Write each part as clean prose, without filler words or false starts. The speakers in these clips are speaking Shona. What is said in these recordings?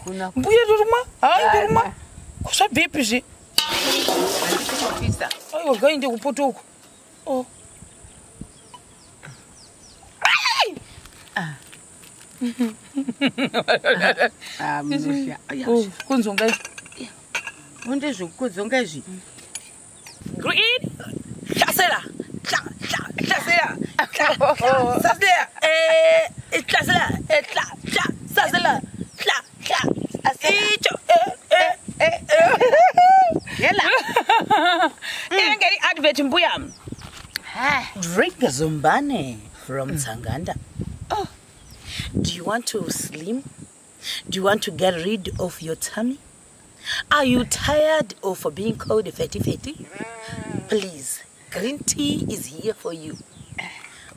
Kuna Mbuya torumwa. Hai, ndorumwa. Zvabvepi zve? kupisa. Aiwa, gainde kupota uko. Oh. Ah, musha. Oh, kunzonga izvi. Unde zvekukodzonga izvi. Green. Hlasela. Hla, hla, hlasela. Hla, hla, sasela. Eh, hlasela. Eh, hla, hla, sasela. Hla, hla. Icho. Eh, eh, eh, eh. Yela. Inenge iri advert mbuya. Ha. Drink Zumbani from Tsanganda. Oh. Do you want to slim? Do you want to get rid of your tummy? Are you tired of being called fatty fatty? Please, green tea is here for you.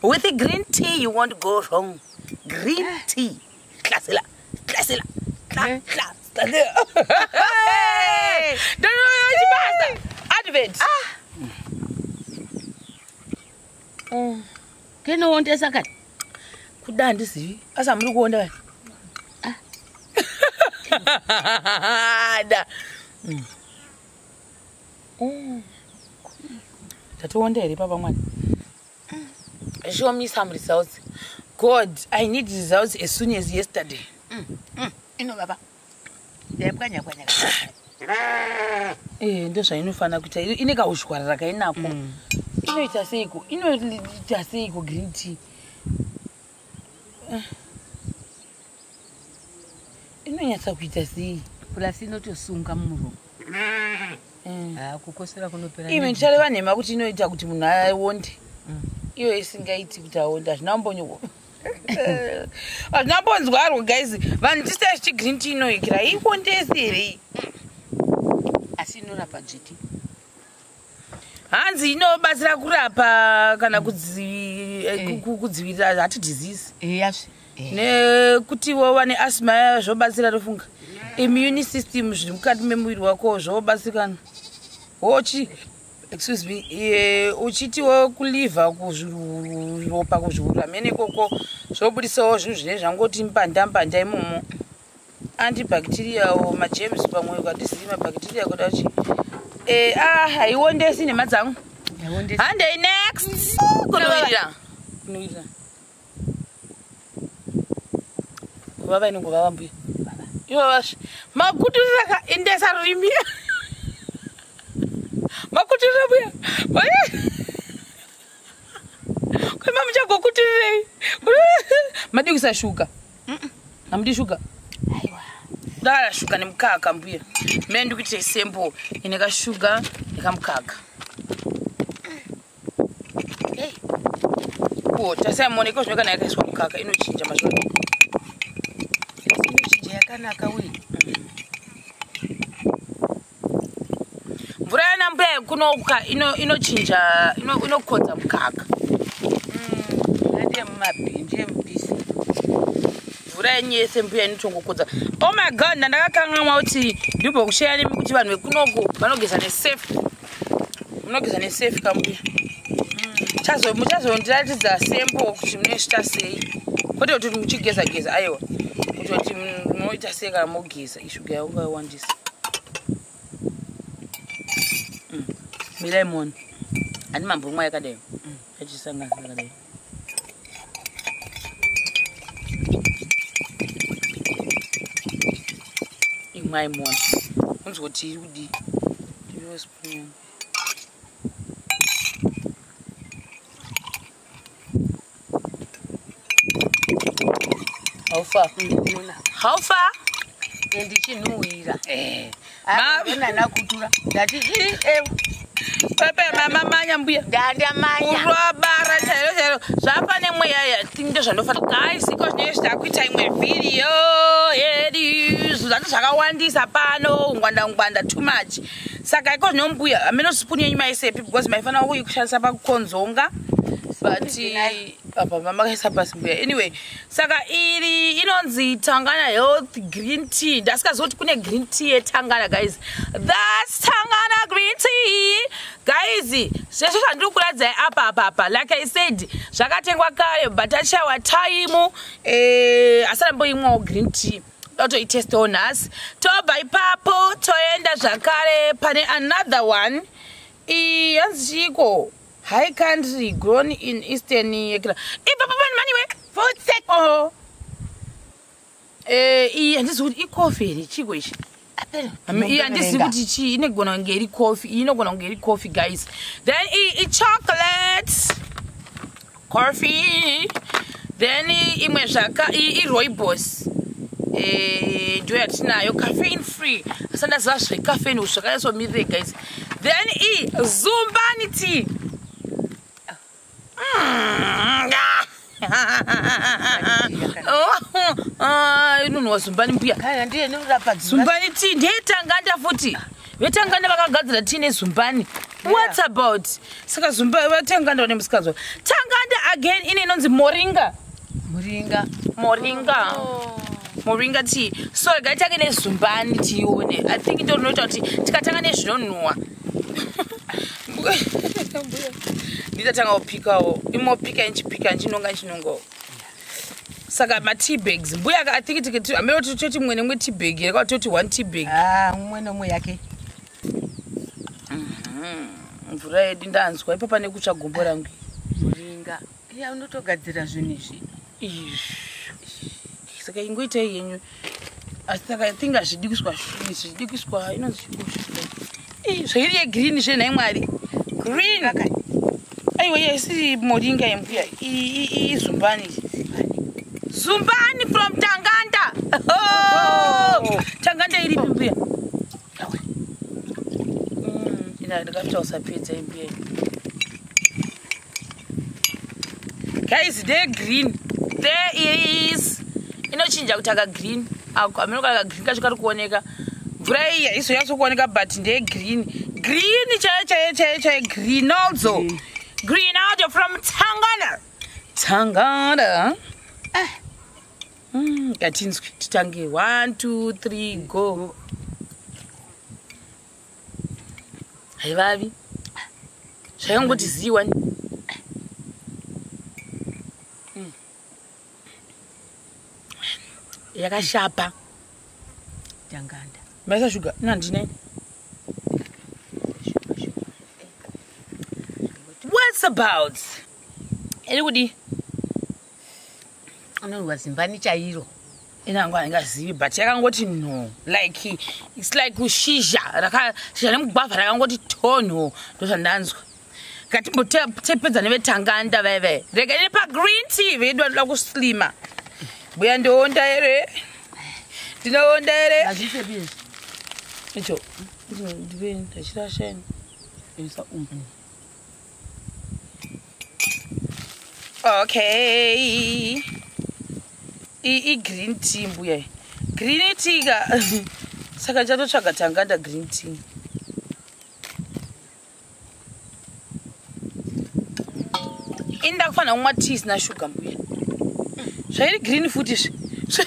With the green tea, you won't go wrong. Green tea. Klasela, klasela, kla, kla, klasela. Hey! No, no, no, chibasa. Advert. Kenoondesa kani? Kuda handizivi, asi hamuri kuonda kani? Da. Tatoonda here papa mwana? Show me some results. God, I need results as soon as yesterday. Ino baba. Ndayapwanya pwanya. Eh, ndozvainofanira kuita. Ine kauzhwarara kainako. Inoita seiko? Inoita seiko green tea? Eh. Inonyatsa kuita sei? Plus inotosunga muromo. Ah, kukosera kunopera. Ime ndichareva nhema kuti inoita kuti munhu aonde. Iyo isingaiti kuti aonde, hazvina kumbonyorwa, hazvina kumbonzwarwo. Guys, vanhu tisai zvichi green tea inoikira iondesi here iyi? Asi inorapa dzviti. Hanzi inobatsira kurapa kana kudzivirira heart disease. Eyazve. Nekutiwo vane asthma zvobatsira, tofunga immune system, zviri mukati memuviri wako zvobatsirikana. Wochi, excuse me, uchitiwo kuliver, kuzviropa, kuzviura mene ikoko, zvobudisawo zvinhu zvinenge zvangoti mbanda mbanda imomo, antibacterial, magerms pamwe ukatizivi mabacteria kuda chi. Ah, haiondesi nhema dzangu. Yaondesa. Handei next. Kunowirira, kunowirira, kuvava inongovava mbuya ivavazve. Makuturira ka, endesa rurimi, makuturira mbuya. Kwema muchagokuturirei? Madi kuisa shuga? Hamudi shuga? Aiwa. Ndakada shuga nemukaka mbuya. Mene ndikuite sample ine kashuga nekamukaka. Hey. O, tasai muoneko zvino kana yakaiswa mukaka inochinja mazuva. Asi inochinja yakanaka we. Mvura yana mbuya kunoka inochinja, inokodza mukaka. Ndiye mumabhinji emupisi. Mvura yenyu yese mbuya inotongokodza. Oh my God, ndandakakangamwa kuti ndibva kusheya nemi kuti vanhu vekunoku vanogeza nesefu. Munogeza nesefu kambuya? Muchazondiratidza sample kuti munoita sei, kwete kuti muchigeza geza, aiwa, kutoti munoita sei kana mogeza. Ishuga yangu yawandisa. Mirai muone, handi mambomwa yakadai, yachisanganisa yakadai. Imwai muone, unzwa kuti iri kudii. Ndipiwe spoon yangu. How far? How far? Ndichinhuhwira. Eh. Nanakutura. Ndati ii ewe. Pepe mamamanya mbuya. Ndandamanya. Urwabara chairo chairo, zvapa nemweya ya ndo zvandofana. Guys, iko zvinenge zvitakuita imwe vhidhiyo yedu, zvanzi zvakawandisa pano, ungwanda ungwanda, too much. Saka iko zvino mbuya, hameno sipuni yenyu maisepi, because maifanira kuikushandisa pakukonzonga. But apa makaisa pasi mbuya. Anyway, saka iri inonzi Tangana Health Green Tea. Ndasikaziva kuti kune green tea yeTangana, guys. That's Tangana green tea, guys. Zvesvo zvandiri kuradzai apa apa apa, like I said, zvakatengwa kare, but tachaiwa time asati amboimwawo green tea, totoitestawo nhasi. Tobva ipapo toenda zvakare pane another one. Iyi yanzi chiiko? High country, grown in eastern ipapo pani maniwe. Oh. Iyi handizivi kuti icoffee here, chiko ichi? Iyi handizivi kuti chii. Inogona kunge iri coffee, iyi inogona kunge iri coffee, guys. Then iyi ichocolate coffee. Then imwe zvaka iyi irooibos, ndiyo yatinayo, caffeine free. Asandaziva zvecaffeine zvakanyatsomirire, guys. Then iyi Zumbani tea. Inonhuwa Zumbani, mbuya. Kana ndiye inorapa. Zumbani tea ndeyetanganda futi. Vetanganda vakagadzira tea nezumbani. What about? Saka zumba vatanganda vane musikanzwa. Tanganda again ine inonzi moringa. Muringa. Moringa, moringa tea. So regai tange nezumbani tiione. I think ndo rinoita kuti tikatanga nezvinonhuwa. Ndichatanga kupikawo, imopika, nchipika, nchinonga, nchinongawo. Saka matea bags, mbuya, I think tikati amene toti mumwe nemwe tea bag here, kana toti one tea bag? Ah, mumwe nomwe yake. Mvura yedu ndanzwa ipapa nekutsva gombo rangu. Muringa iya unotogadzira zvinhu izvi. Izvi saka ingoitai yenyu, asi saka I think hazvidi kuiswa, zvidi kuiswa inonzi chiko zvairi yegreen zvenhai Mwari, green. Aiwa, iya isiri moringa yembuya, izumbani, zumbani from Tanganda. Oh! Tanganda iripi, mbuya? Ina ndakafita usapedza imbuya. Guys, there green, there is inochinja kuti aka green ako ameno kana kagreen kacho kari kuoneka. Mvura iyi haizonyatsokuoneka, but ndeyegreen, green chaiyo chaiyo chaiyo chaiyo, green also, green audio from Tangana. Tangana. Ngatinzwi, titange. One, two, three, go. Haivavi, zvaingoti ziwani. Yakashapa. Tanganda. Maisa shuga inandinai? What's about iri kudi? Unonhuwa zimbani chairo. Inangu handingazivi, but yakangoti no, like it's like kushizha shizha remugwavha rakangoti tonho, ndozvandanzwa. Ngatimbotepedza nevetanganda vaive. Rega nepagreen tea vedu vanoda kuslima. Mbuya, ndionda here? Ndinoonda here? Hazvisepi izvi. Icho ndive ndachirasheni isa umu. Okay, igreen tea, mbuya, iyi. Green tea ka. Saka ndichatotsvaga Tanganda green tea. Ini ndakufanira kumwa tea isina shuga, mbuya. Zvairi green futi zve.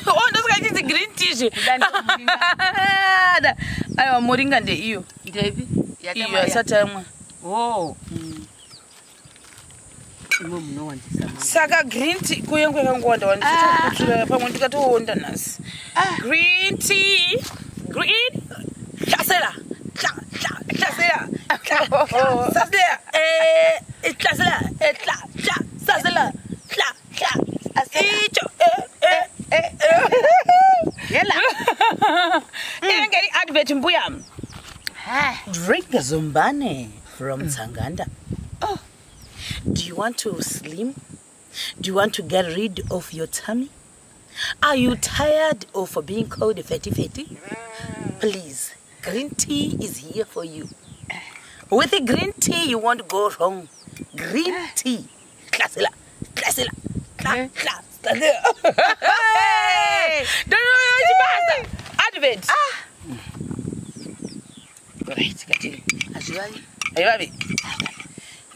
Oh, ndosaka ichinzi green tea zve. Kuda ndomuringa. Aiwa, moringa ndeiyo. Ndeipi? Iyo asati amwa. Oh, imwe munowandisa. Saka green tea kuyengu yakangowanda wanda, pamwe ndikatoonda nhasi. Green tea, green hlasela, hlasela, hlasela, hlasela, hla hla sasela, hla hla icho eh eh eh. Yela. Inenge iri advert, mbuya. Drink Zumbani from Tanganda. Oh. Do you want to slim? Do you want to get rid of your tummy? Are you tired of being called fatty fatty? Please, green tea is here for you. With the green tea, you won't go wrong. Green tea. Klasela, klasela, kla, kla, klasela. No, no, no, chibasa. Advert. Ah. Right, katiri. Hazvivavi. Haivavi.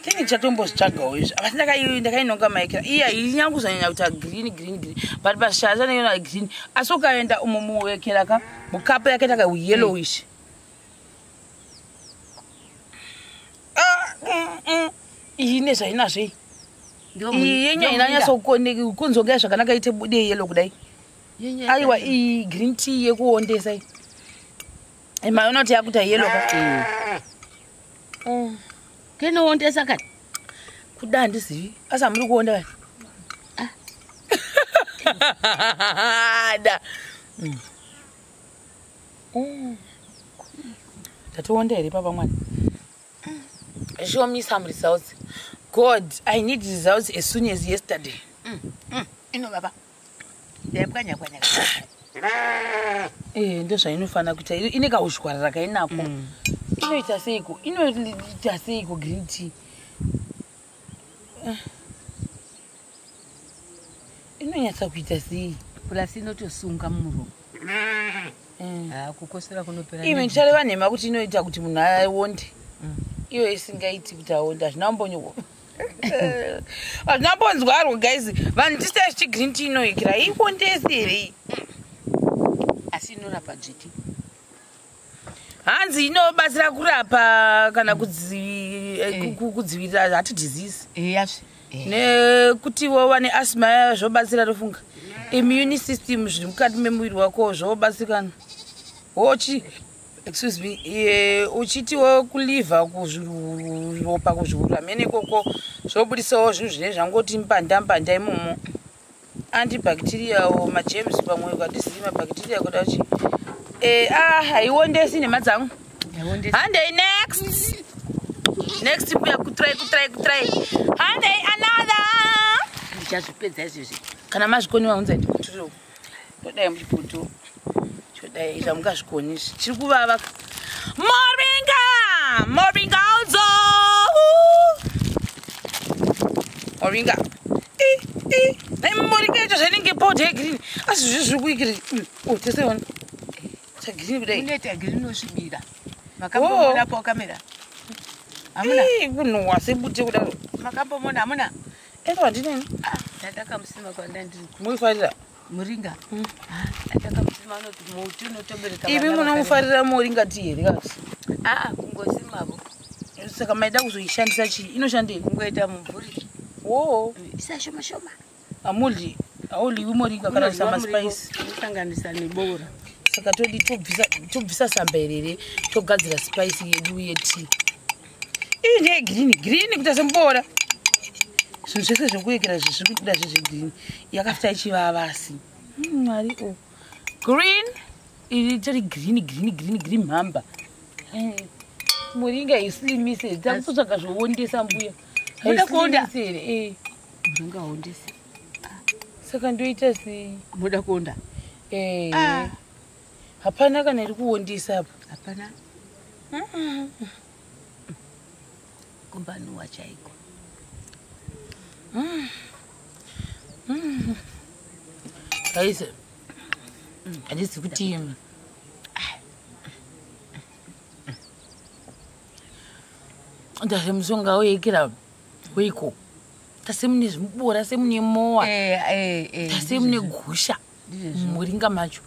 Think Ndichatombozvitsvagawo izvi, asi ndakainonga maikira iya inyanguzonyanya kuita green green green, but pashasha neyona green. Asi ukaenda umo muwekera ka mukapu yakaita ka yellowish. Iyi nezvainazvo iyi, iyi yenya inanyatsokunzonga zvakanaka, ite bude yellow kudai. Aiwa, iyi green tea yekuondesa iyi, maona kuti yakuita yellow ka. Kenoondesa kani? Kuda handizivi, asi hamuri kuonda kani da. Tatoonda here papa mwana? Show me some results, God. I need results as soon as yesterday. Ino baba ndayapwanya-pwanya. Ndo zvainofanira kuita. Ine kauzhwarara kainako. Inoita seiko? Inoita seiko green tea? Inonyatsa kuita sei? Plus inotosunga mumuromo. Kukosera kunopera. Imi ndichareva nhema kuti inoita kuti munhu aonde, iyo isingaiti kuti aonde. Hazvina kumbonyorwa, hazvina kumbonzwarwa. Guys, vanhu tisai zvichi green tea inoikira iondesi here iyi? Asi inorapa dzviti. Hanzi inobatsira kurapa kana kudzivirira heart disease. Eyazve. Nekutiwo vane asthma zvobatsira. Tofunga immune system, zviri mukati memuviri wako zvobatsirikana. Wochi, excuse me, uchitiwo kuliver, kuzviropa, kuzviura mene ikoko, zvobudisawo zvinhu zvinenge zvangoti mbanda mbanda imomo, antibacterial, magerms pamwe ukatisiyi mabacteria kuda chi. Haiondesi nhema dzangu. Handei next, next mbuya, kutrai kutrai kutrai, handei another. Ndichazvipedza izvezvi. Kana mazvikoni waunza ndikuturiro, todai muchipoto, chodai zvamungazvikoni izvi chiri kuvava. Moringa, moringa also, moringa. Nai moringa yacho zvainenge powder yegreen, asi zvi zviri kuikira o teseona chagreen kudai. Inoita green osvibira. Makambomona pakamera? Hamuna? Kunhuhwa sebute kudaro. Makambomona? Hamuna? Endo handineni. Ndandakamusima kwandandiri. Muifarira? Muringa ndandakamusima, unoti muti unotobereka. Imi munomufarira moringa tea here kasi? Aa, kungosimavo. Saka maida kuzoishandisa chii? Inoshandei? Kungoita mumvuri. Wo. Isa shoma shoma. Hamudyi, haudyiwi moringa kana kuisa maspice? Unosanganisa neboora. Saka todi tobvisa samba irere, togadzira spice yedu yetea. Iyi ndeyegreen green kuita semboora. Zvinhu zvese zvekuekera zviri kubuda zvezvegreen, yakafita ichivavasi. Mwari o, green iri tori green green green green mhamba. Moringa islimise, takutotsvaga zvoondesa mbuya. Muda kuonda? Haislimise here? Muringa haondesi. Saka ndoita sei? Muda kuonda? Eh. Hapana kana iri kuondesa apa. Hapana kumbanuwa chaiko. Guys, handisi kuti ndazve mushonga weikira weiko, tase mune zvimubora, semune mowa, tase mune gusha muringa macho.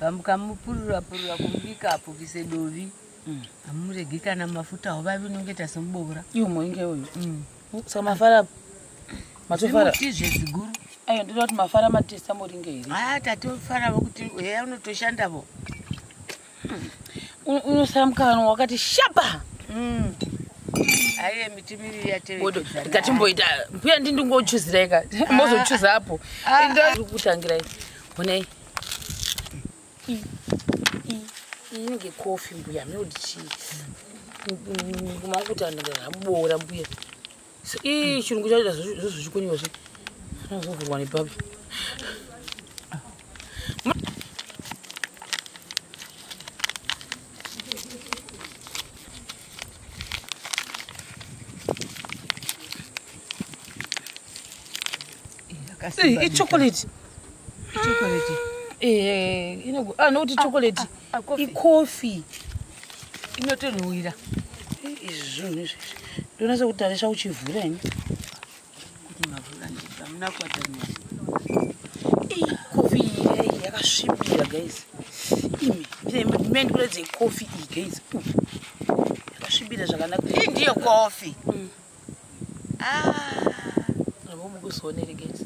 Pamukamupurura purura kumubika apo, kuise dovi, hamuregi kana mafuta hovavi, unongoita semubora. Iwo muringa iwoyo. Saka mafara, matofara. Zvimuti zveziguru. Aiwa, ndoda kuti mafara matesta muringa here? A, tatofaravo kuti heya, unotoshandavo. Unosara mukanwa wakati shapa. Aiye, miti miviri Bodo. yatevedzana. Ngatimboita mbuya, ndindingochuzirai ka, mozochuza apo. Iri kutangirai, honai, iyi inenge kofi mbuya, minoti chii makuti ndabora mbuya. So, ii chirungu chacho zvozvichikoniwa zve zvinozovhurwa nepapi? Ichocolate. Ichocolate. Nokuti chocolate. Ah, coffee. Ikofi. Inotonhuhwira. Izvi zvinhu izvi Ndonasa sekuti uchivhura ini. Kuti mavhura ndibva muna kuwatanira. Iyi kofi iyi yakasvibira guys. Imi, mine ndikuratidze kofi iyi guys. Yakasvibira zvakanaka. Iyi ndiyo kofi. Avo mukuzionere guys.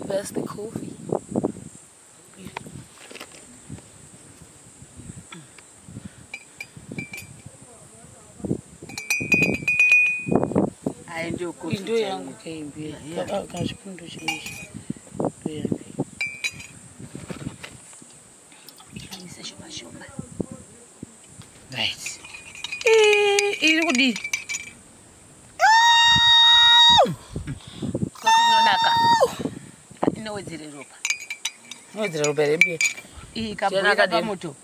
That's the coffee. Ayi ndiyo kofi. Ndiyo yangu kaimbi. Kana chipundo chinoichi. Ndiyo yangu. Isa shoma shoma. Right. Iri kudii? Kofi inonaka. Inowedzere ropa. Inowedzera ropa here mbuya? Iyi ikabhoira pamoto.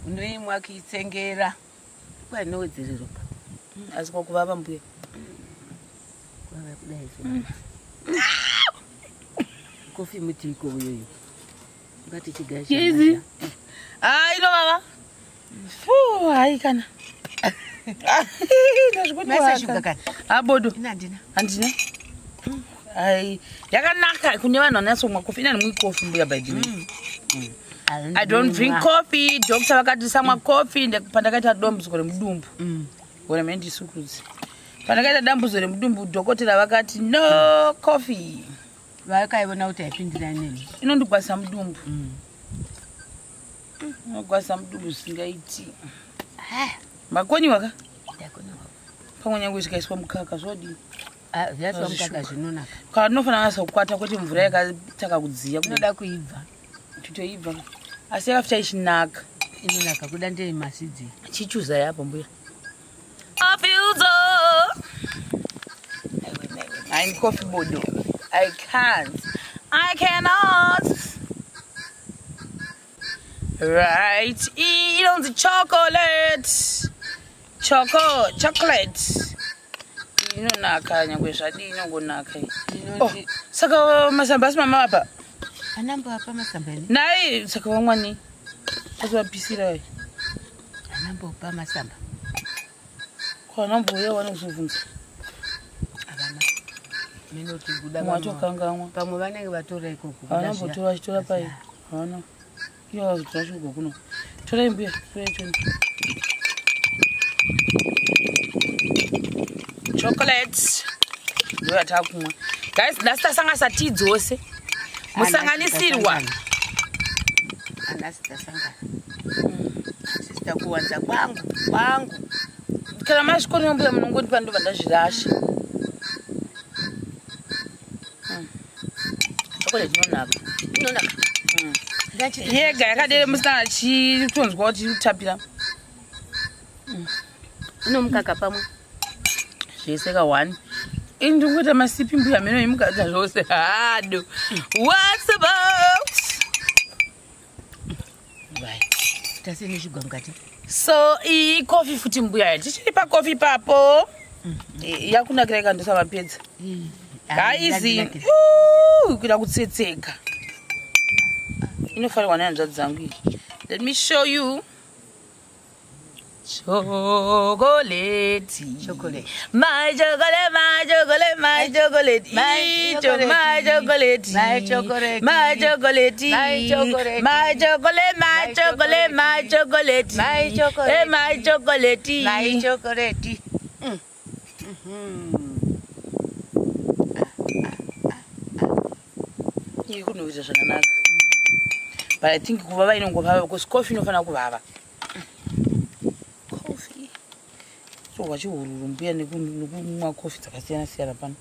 Unoimwa kuitsengera. Kwa inowedzere ropa. Asi kwakuvava mbuya. Kwava kudai so. Kofi mutiko uyoyo. Ngati chigayi. Izi. Ah, inovava. Fu, hayi kana. Maisa shuga kana. Abodo. Ina handina. Handina. Ai, yakanaka kune vanhu vanonyatsomwa kofi. Ina ndimwi kofi mbuya by the way. I don't drink coffee. Doctor vakati samwa coffee pandakaita dambudziko remudumbu. Gore mene ndisukudzi. Pandakaita dambudziko remudumbu dhokotera vakati no coffee. Vakaiona kuti haipindirani neni. Inondigwasa mudumbu. Inogwasa mudumbu zvisingaiti. Makoniwa ka? Ndakoniwa. Pamwe nyange zvikaiswa mukaka zvodii? Zvaiswa mukaka zvinonaka. Kana tinofanira kunasa kukwata kwete mvura yakataka kudziya. Inoda kuibva. Titoibva. Asi yakafuta ichinaka. Inonaka kuda ndei masidzi. Chichuza yapo mbuya. Afiuzo. I'm coffee bodo. I can't. I cannot. Right. Inonzi chocolate. Chocolate. Inonaka nyangwe zvadii inongonaka. Oh, saka masamba asi mama apa? Anambo apa masamba ene. Nai saka vamwani. Azovapisira. Anambo apa masamba. Ko anambo uya vanozobvunza. Havana. Minoti kuda vamwe. Pamwe vanenge vatora ikoko. Vanambotora vachitora pai. Havana. Iyo vazotora shuga kuno. Torai mbuya, torai choni. Chocolate. Ndiyo yatakumwa. Guys, nhasi tasangasa tii dzose. Musanganisirwa. Nhasi tasangana. Sister kuwanza kwangu. Kana mazvikoni mbuya munongondipa ndobva ndazvirasha. Chocolate inonaka. Inonaka. Yega yakadere musina chitonzwa kuti kutapira. Inomukaka pamwe. Zvese ka 1. Ini ndingoita masipi mbuya meno imukadza zvose. Hado. What's about? Right. Tasine shuga mukati. So, iyi coffee futi mbuya. Tichiri pa coffee papo. Yakunakira ikandosa mapedza. Guys, kuda kutsetseka. Inofanirwa nehanzvadzi dzangu iyi. Let me show you. Chocolate. Chocolate. My chocolate, my chocolate, my chocolate. My chocolate. My chocolate. My chocolate. My chocolate. My chocolate. My chocolate, my chocolate, my chocolate. My chocolate. My chocolate. My chocolate. Iri kunoita zvakanaka. But I think kuvava inongovava because coffee inofanira kuvava. Coffee. So wachihururu mbuya nekumwa coffee dzakasiyana siyana pano.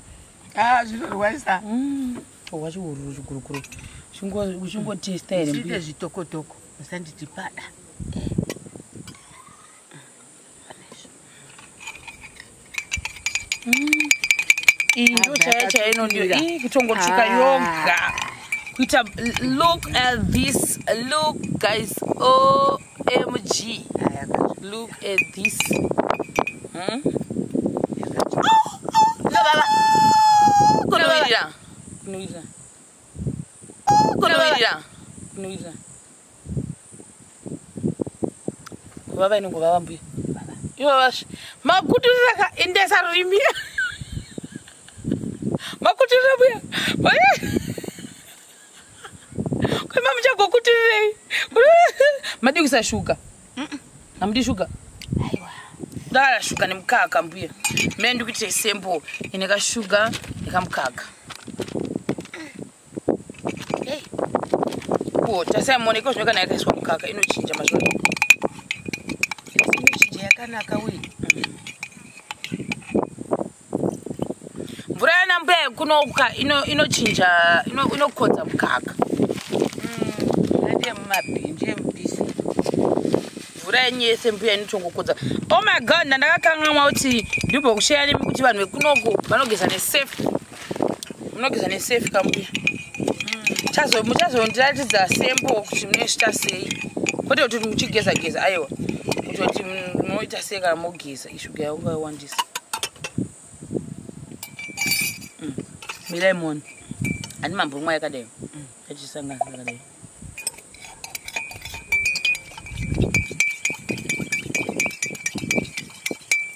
Zvinorwarisa. Wachihururu chigurukuru. Uchingotesta here mbuya. Zviite zvitokotoko. Musanditi pada. Iyi ndo chaiyo chaiyo inondiyo. Iyi kutongotsvuka yoga. Kuita look at this. Look guys. OMG. Look at this. Baba. Kunoirira. Kunoirira. Kunoirira. Kunoirira. Kuvava inongovava mbuya. Ivo makuturira ka indesa rurimi. Makuturira mbuya. Kwema muchagokuturirei. Madi kuisa shuga. Hamudi shuga. Aiwa. Ndakada shuga nemukaka mbuya. Mene ndikuitire sample ine kashuga nekamukaka. Hey. Oh, tasai muone iko zvino kana yakaiswa mukaka inochinja mazvona. Inochinja yakanaka we. Mvura yana mbuya yekunoka inochinja inokodza mukaka. Ndiye mumabhinji emupisi. Mvura yenyu yese mbuya inotongokodza. Oh my god, ndandakakanganwa kuti ndibvo kusheya nemi kuti vanhu vekunoku vanogeza nesefu. Munogeza nesefu kambuya. Muchazondiratidza sample kuti munoita sei. Kwete kuti muchigeza geza aiwa. Kuti munoita sei kana mogeza. Ishuga yangu yawandisa. Mirai muone. Handi mambomwa yakadai. Yachisangana yakadai.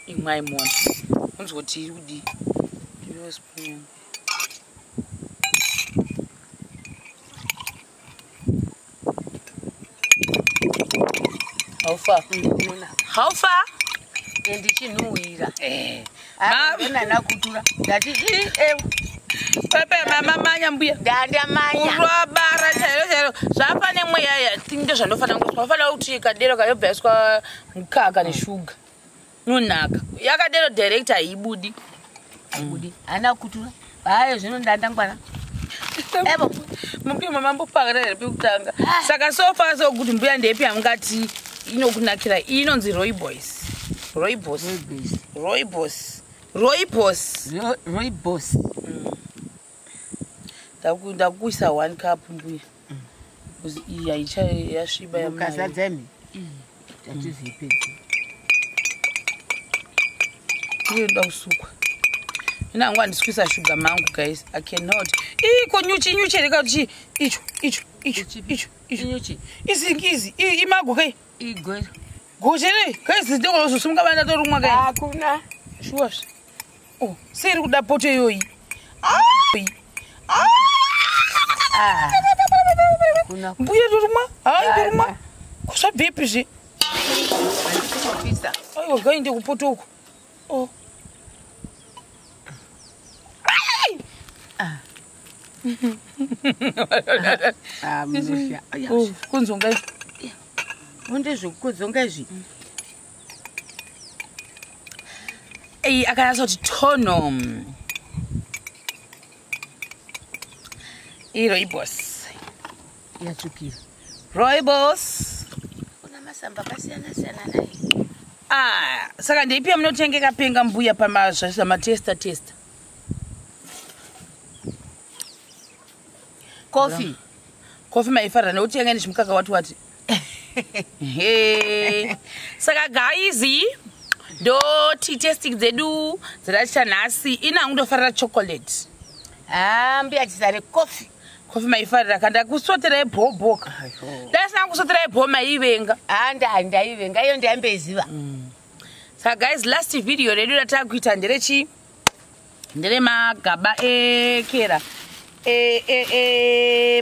Imwai muone. Unzwa kuti iri kudii. Ndiyo spoon yangu. How far? Inonaka. How far? Ndichinhuhwira. Eh. Nanakutura. Ndati Pepe mama manya mbuya. ndandamanya. Urwabara chairo chairo. Zvapa nemweya ya think ndozvandofanira kuiswa. Wafanira kuti kadero kayobva yaiswa mukaka neshuga. Inonaka. Yakadero direct haibudi. Budi. Hana kutura. Hayo zvino ndandangwana. Evo. Mbuya mama mbopakata here pekutanga. Saka so far so good mbuya ndepi yamungati inokunakira. Iyi inonzi Rooibos. Rooibos. Rooibos. Rooibos. Rooibos. Ndakuisa 1 cup mbuya. Because iyi haicha yasviba yamai. Mukazadza imi. Tatizoipedza. Iyo inoda kusukwa. Ina hangu handisi kuisa shuga mangu guys. I cannot. Iko nyuchi nyuchi here kuti icho icho icho icho icho. Inyuchi. Izingizi imago kai. Igwe. Gochere guys ndinozosumuka vana torumwa kai. Hakuna. Shuwa. Oh, sei iri kuda poto iyoyi? Ah! Ah. Kuna. Mbuya torumwa. Hai torumwa. Kusvabvepi zve? Kupisa. Aiwa gainde kupoto uko. Oh. Ah, munosha. Oh, kunzonga Ndezvekukodzonga izvi. Ei akanatsa kuti tono. Iyi rooibos. Yatsvukira. Rooibos. Kuna masamba akasiyana siyana naye. Ah, saka ndeipi yamunotenga kapenga mbuya pamatesta testa? Kofi. Kofi maifarira nekuti yanga ine chimukaka wati wati. He. Saka guys, ndo tea tasting dzedu dzatachita nhasi. Ina hangu ndofarira chocolate. Ah, mbuya chisare kofi. Kofi maifarira kanda kusoterai bhoboka. Ndasina kusoterai bho maivenga. Ah, ndaivenga iyo ndaimboiziva. Saka guys, last video redu ratakuita nderechi nderemagaba ekera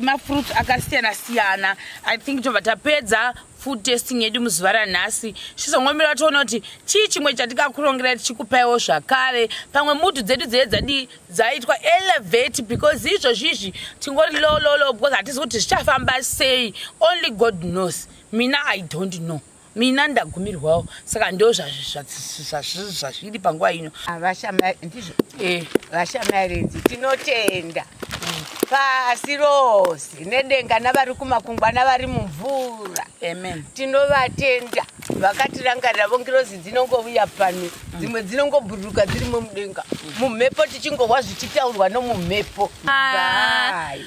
mafruits akasiyana siyana. I think tobva tapedza food testing yedu muzuva ranhasi. Chizongomira toona kuti chii chimwe chatikakurongera tichikupaiwo zvakare. Pamwe mudhu dzedu dzee dzadi dzaitwa elevate because izvozvizvi tingori low low low because hatisi kuti zvichafamba sei. Only God knows. Mina I don't know. Mina ndagumirwawo. Saka ndo zvazviri panguva ino. Ndizvo. Eh. Vashamarenzi tinotenda pasi rose nedenga navari kumakungwa navari mumvura. Amen. Tinovatenda vakatirangarira vongirozi dzinongouya pano, dzimwe dzinongobhururuka dzirimo mudenga mumhepo, tichingohwa zvichitaurwa nomumhepo. Ah. Bye.